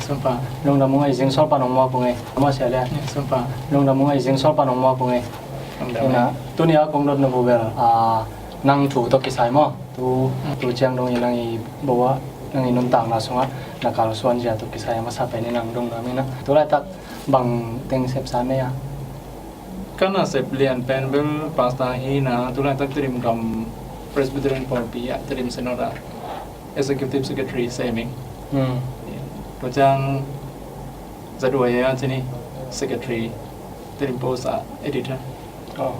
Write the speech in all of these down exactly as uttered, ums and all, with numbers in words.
Sumpa. Lungdam ung ei, zing sawlpa nong muak ung ei. Maw sia le. Sumpa. Lungdam ung ei, zing sawlpa nong muak ung ei. Lungdam ung ei. Ina, tuni a kong dot na bu bel, a, nang thu tawh kisai maw. Tu, tu ciang dong i nang i bo a, nang i nuntakna sungah na kalsuan zia tawh kisai a masa pen i nang dong na mina. Tu laitak bang teng sepsa nei a? Ka nasep lian pen bel pastor hi na, tu laitak Tedim gam Presbyterian pawlpi ah, Tedim Synod ah Executive Secretary sem ing. Hmm. Tua ciang Z Y A ah cini Secretary, Tedim Post ah editor. Oh.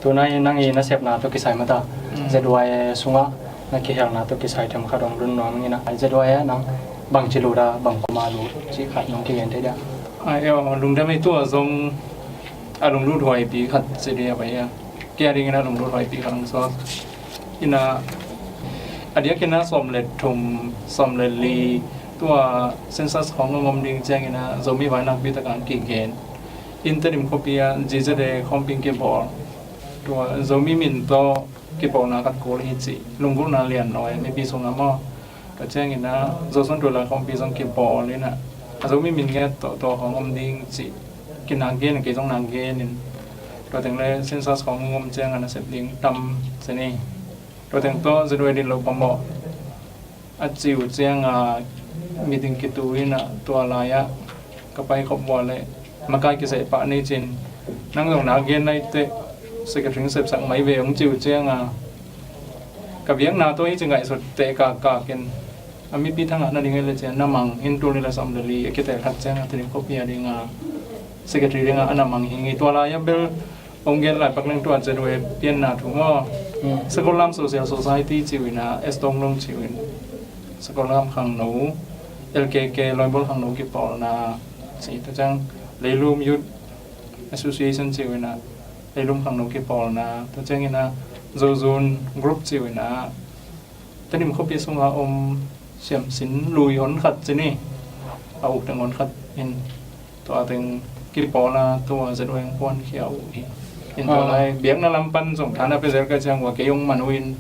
Tu nang i, nang i nasepna tawh kisai mata. Hmm. Z Y A sungah na kihelna tawh kisai themkhat hong dong nuam ing ina. Z Y A ah nang bangci lut a, bang kuma lut cih khat nong kigen thei dia? Ai, aw, lungdam ei, tua zong a lunglut huaipi khat ci dia pai a. Kei a dingin a lunglut huaipi khat hong suak. Ina, a diakin a sawm le thum, sawm le li, tua census khawng hong om ding ciangin a Zomi vai nakpi takin kigen. In Tedim khuapi ah Z Y A khawmpi kibawl. Tua Zomi min tawh kipawlna khat kul hi ci. Lunggulhna lian nawi mipi sungah maw. Tua ciangin a Zosuan Tuilai khawmpi zong kibawl in a, a Zomi min nget tawh tua khawng om ding ci. Kinak gen, kei zong nak gen in. Tua teng le census khawng hong om ciang a nasep ding tam ci ni. Tua teng tawh Z Y A din lo pamawh. A ci uh ciang a meeting kitu in a, tua lai ah ka pai khop vua le makai kiseh pah ni cin, nang zong nak gen nai teh, secretary sepsak mai ve hong ci uh ciang a, ka biakna tawh hi ci ngaihsut teh kakak in, a mipi thangah na ding hi le ciang na mang in, tul nih le sawm le li a kitel khat ciang a Tedim khuapi a ding a secretary ding a na mang hi ngi. Tua lai ah bel hong gen lai pak leng tua Z Y A pianna thu maw. Hmm. Sakollam Social Society ci uh in a, S Tong Long ci uh in, Sakollam khangno, L K K Lawibual khangno kipawlna ci, tua ciang Leilum Youth Association ci uh in a, Leilum khangno kipawlna, tua ciangin a Zozun Group ci uh in a, Tedim khuapi sungah om siamsin lui hon khat ci ni, a uk teng hon khat in, tua teng kipawl a, tua Z Y A hong puankhia uh hi. In tua lai biakna lam pan zong tha na pia zel ka ciang ua, kei hong man uh in,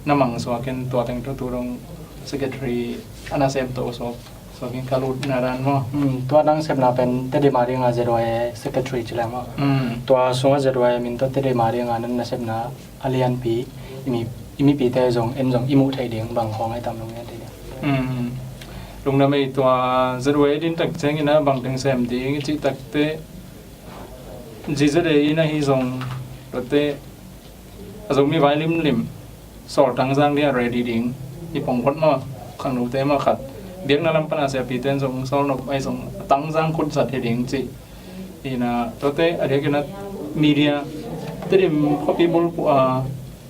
na mang suak in, tua teng tawh tu dong secretary a na sem to suak, suak in ka lutna dan maw. Hmm, tua nang sepna pen Tedim a ding a Z Y A secretary ci leng maw. Hmm. Tua sungah Z Y A min tawh Tedim a ding a nang nasepna a lianpi, i mi, i mipite zong, en zong i muh theih ding bang khawng ai tam, nong gen thei dia? Um, lungdam ei, tua Z Y A din tak ciangin a bang teng sem ding i cih tak teh, Z Y A in ahi zong, tua teh a Zomi vai limlim sawltang zang ding a ready ding, i pongkhot maw, khangnote maw khat, biakna lam pan a siapi ten zong sawl nop ai zong a tang zang khut zat hi ding cih. Ina, tuate a diakin a media, Tedim khuapi bulphuh a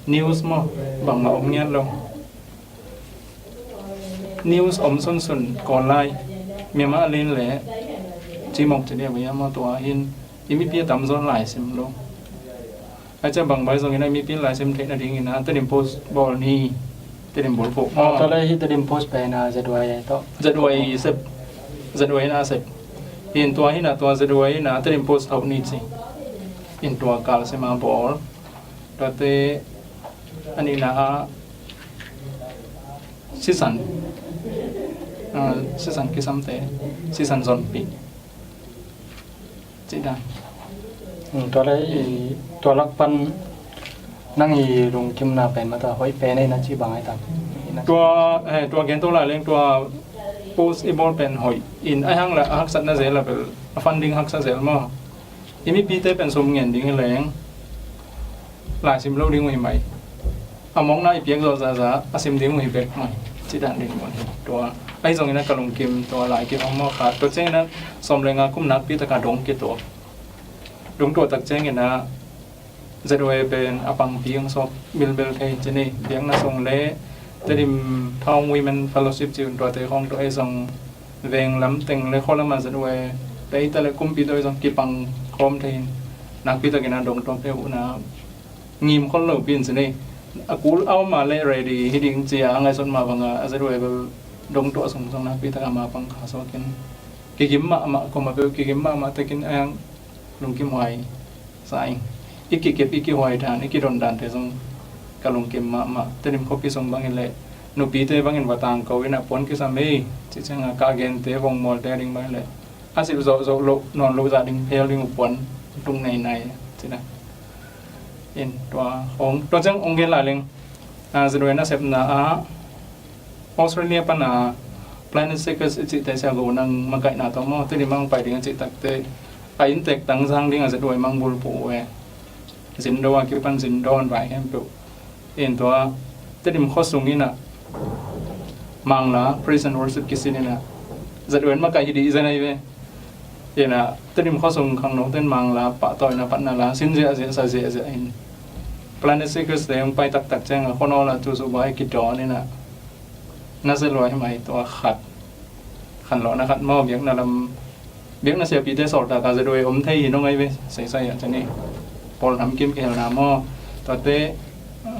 news maw, bangmah om ngiat lo. News om sunsun, Kawl lai, Myanmar a lin le Cimawk ci dia maw, tua hin i mipi a tamzaw in laisim lo. Ai cia bang bai zongin a mipi laisim theih nadingin a Tedim Post bawl ni, Tedim bulphuh. Ah, tua leh hih Tedim Post pen a Z Y A tawh. Z Y A sep, Z Y A in a sep. Hin tua hin a tua Z Y A in a Tedim Post hauh ni ci. In tua kal sim a bawl. Tuate a nihna ah sisan, ah, sisan kisamte, sisan zonpih. Cih dan. Hmm, tua leh i, tua lak pan nang i lungkimna pen mata hoih pen ei na cih bang ai tam? Tua, eh, tua gen to lai leng tua post i bawl pen hoih. In ai hang la a haksatna zel a bel, a funding haksa zel maw. I mipite pen sum ngen ding hi leng laisim lo ding uh hi mai. A mawkna i piak zawh zahzah a sim ding uh hi bek mai. Cih dan ding uh hi. Tua ahi zongin a ka lungkim tua lai kihong mawk khat. Tua ciangin a sawm le nga kum nakpi taka dong kituak. Dong tuah tak ciangin a Z Y A pen a pangpi hong sawk bilbel thei ci ni. Biakna sung le Tedim Town Women Fellowship ci un, tuate khawng tua ahi zong veng lam teng le khua lam a Z Y A te ita le kumpi tua ahi zong kipang khawm thei in nakpi takin a dong tuak thei uh na ngim khol lo pi in ci ni. A kul a om a le ready hi ding ci a, a ngaihsut mah bang a Z Y A bel dong tuah sung zong nakpi tak a ma pang kha suak in kigim mahmah, kua mah peuh kigim mahmah takin a yang lungkim huai sa ing. I kikep, i kihuai dan, i kidon dante zong ka lungkim mahmah. Tedim khuapi sung bang hi leh nupite bangin va tangko in a puan kisam ei, ci ciang a ka gente vongmualte a ding bang le a silh zawhzawh loh nawn loh zah ding phel ding uh puan tung neinai, ci na. In tua hong, tua ciang hong gen lai leng, a, ZYA nasepna ah Australia pan a Planet Seekers i cihte sia go nang makaihna tawh maw, Tedim ah hong pai ding a cih takte a inntek tangzang ding a ZYA mang bulphuh uh e. Zindo a kipan Zindo vai khempeuh in tua Tedim khuasung in a Mangla Praise and Worship kisin in a ZYA makaih hi dih zen ahi ve. In a Tedim khuasung khangnote in Mangla pahtawina patna la sin ziahziah sa ziahziah in Planet Seekers te hong pai taktak ciang a khuanawl a tusu bai kidawn in a na ZYA hi mai tua khat. Khanlawhna khat maw, biakna lam, biakna siapite sawltak a ZYA om thei hi nong ai ve, seisai ah cani. Pawl nam kim kihelna maw, tuate,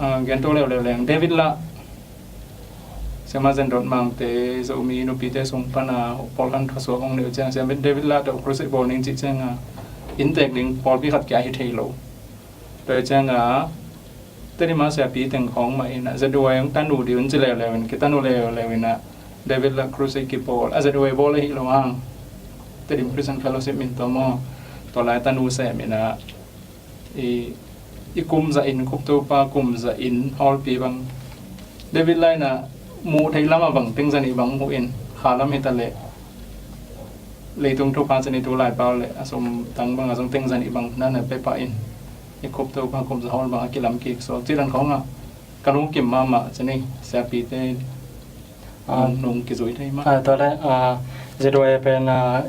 ah, gento leuleu leng David lah Siama Zen Dot Mangte Zomi nupite sung pan a pawlkhan thusuak hong neih uh ciang, Siama David lah tawh crusade bawl ning cih ciang a inntek ding pawlpi khat kia hi thei lo. Tua ciang a Tedim a siapi teng khawng mah in a ZYA hong tanu dih un ci leuleu in, kitanu leuleu in a David lah crusade kibawl a, ZYA bawl ahi lo hang Tedim Christian Fellowship min tawh maw, tua lai tanu sem in a i, i kum zah in, Khup Topa kum zah in hawlpi bang David lah in a muh theih lam a bang teng zanih bang huh in, kha lam hi ta leh leitung thupha cani tu lai pau le a sum tang bang a zong teng zanih bang na na pia pah in i Khup Topa kum zah hawl bang a kilam kik suak cih dan khawng a ka lungkim mahmah cani, siapite nung, nung kizui thei mah. Ah, tua le, ah, ZYA pen, ah,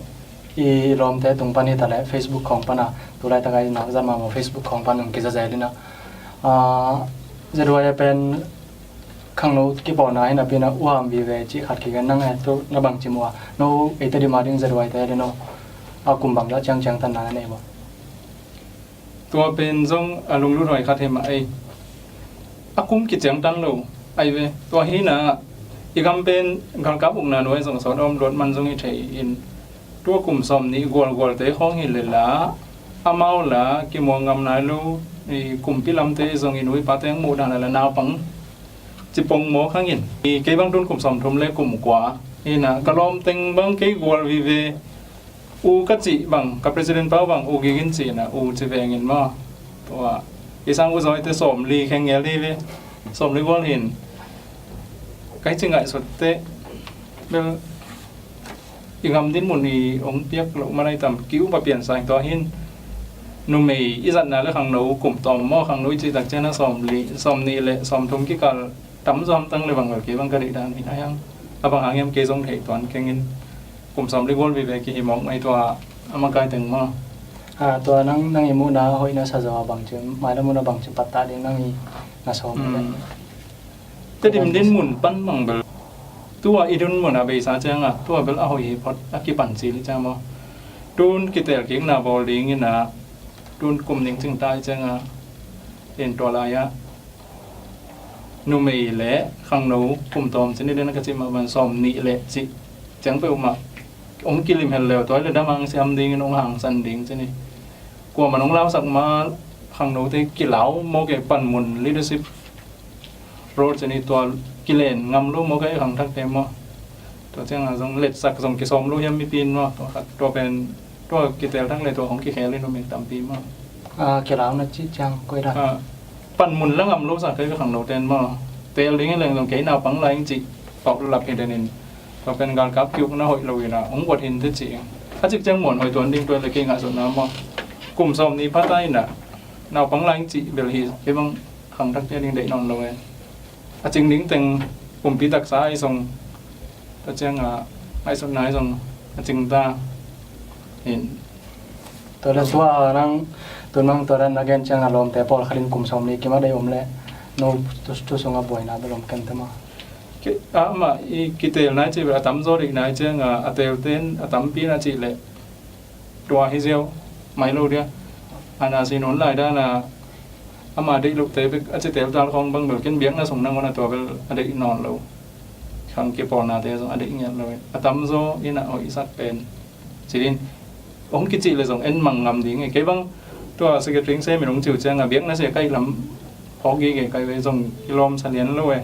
i lawmte tung pan hi ta le Facebook khawng pan a, tu laitak a i nak zat mahmah Facebook khawng pan nung kizazel in a. Ah, ZYA pen khangno kipawlna hi napi in a uham vive cih khat kigen nang e, tu na bangci mu a. No ei Tedim a ding ZYA te le no a kum bang zah ciangciang tanna na nei maw? Tua pen zong a lunglut huai khat hi mah ei. A kum kiciangtan lo ai ve. Tua hi na i gam pen galkap ukna nuai zong sawt a om luat man zong hi thei in, tua kum sawm nih gualgualte khawng hi le la amau la kimuang ngam nai lo, i kumpi lamte zong i nu i pate hong muh dan a la naupang cipong mawk hangin, i kei bang tun kum sawm thum le kum kua hi na ka lawm teng bang kei gual vive. U ka cih bang, ka president pau bang, U Gigin cih na, U ci vengin maw. Tua i sang U Zawite sawmli kheng ngel hi ve. Sawmli gual hin kai ci ngaihsut teh bel i gam dinmun i hong piak loh manai tam ki upa pian sang tua hin. Numei i zatna le khangno kum tawm maw, khangno i cih tak ciang a sawmli, sawmnih le sawmthum kikal tam zawm tang le bang bel kei bang ka deih dan hi na hiang. A bang hang hiam kei zong theih tuan kengin kum sawmli gual vive kihi mawk mai tua a makai teng maw? Ah, tua nang, nang i muhna hoih na sa zaw a bangci, mailam hun a bangci pattah ding nang i na sawm le. Tedim dinmun pan bang bel tua i dinmun a beisa ciang a tua bel a hoih hi phot a kipan cil hi ciang maw? Tun kitel kikna bawl ding in a tun kum ning cing ta hi ciang a in tua lai a numei le khangno kum tawm cini den ka cih mah bang sawmnih le cih ciang peuhmah hong kilim hel leu tua le damang siam dingin hong hangsan ding cini. Kuaman hong lausak ma khangnote kilau mawk e, panmun leadership role cini tua kilen ngam lo mawk e khangthakte maw. Tua ciang a zong letsak zong kisawm lo hiam mipi in maw, tua khat, tua pen tua kitel thak le tua hong kikhel in numei tampi maw. Ah, kilau na cih ciang koi dan. Ah, panmun la ngam lo sa kei khangno ten maw. Tel ding in leng zong kei naupang lai ing cih paulap hi den in. Tua pen galkap kiukna hoih lo in a hong guat hin te cih. A cik ciang muan hoih tuan ding tua le kei ngah zotna maw. Kum sawmnih pha ta in a naupang lai ing cih bel hi kei bang khangthakte ding deih nawn lo e. A cing ding teng pumpi taksa ahi zong, tua ciang a ngaihsutna ahi zong a cing ta in. Tua le sua nang tun mang tua dan a gen ciang a lawmte pawlkhat in kum sawmnih kim a deih om le no tu, tu sung a buaina bel om ken te maw? Amah i kitel nai cih bel a tamzaw deih nai ciang a, a telten a tampi na cih leh tua hi ziau mai lo dia. A na si nun lai dan a ama deih lote bek a ci tel tal khawng bang bel ken biakna sung nangawn a tua bel a deih nawn lo. Khang kipawlnate zong a deih ngiat lo. A tamzaw in a hoihsak pen ci din hong kicih le zong en mang ngam ding e. Kei bang tua secretary sem in hong ciu ciang a biakna sia kaih lam phawk gige kai ve zong kilawm sa lian lo e.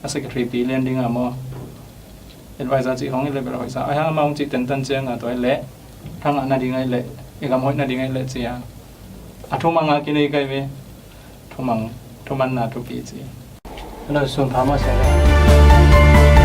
a secretary pi lian ding a maw, advisor cih hong i leh bel hoih sa. Ahi hang amah hong cih tentan ciang a tua i leh thangah na ding a i leh i gam hoih na ding a i leh cia a thumang a kinei kai ve. Thumang, thumanna thupi ci. Hello, sun pha maw sia le.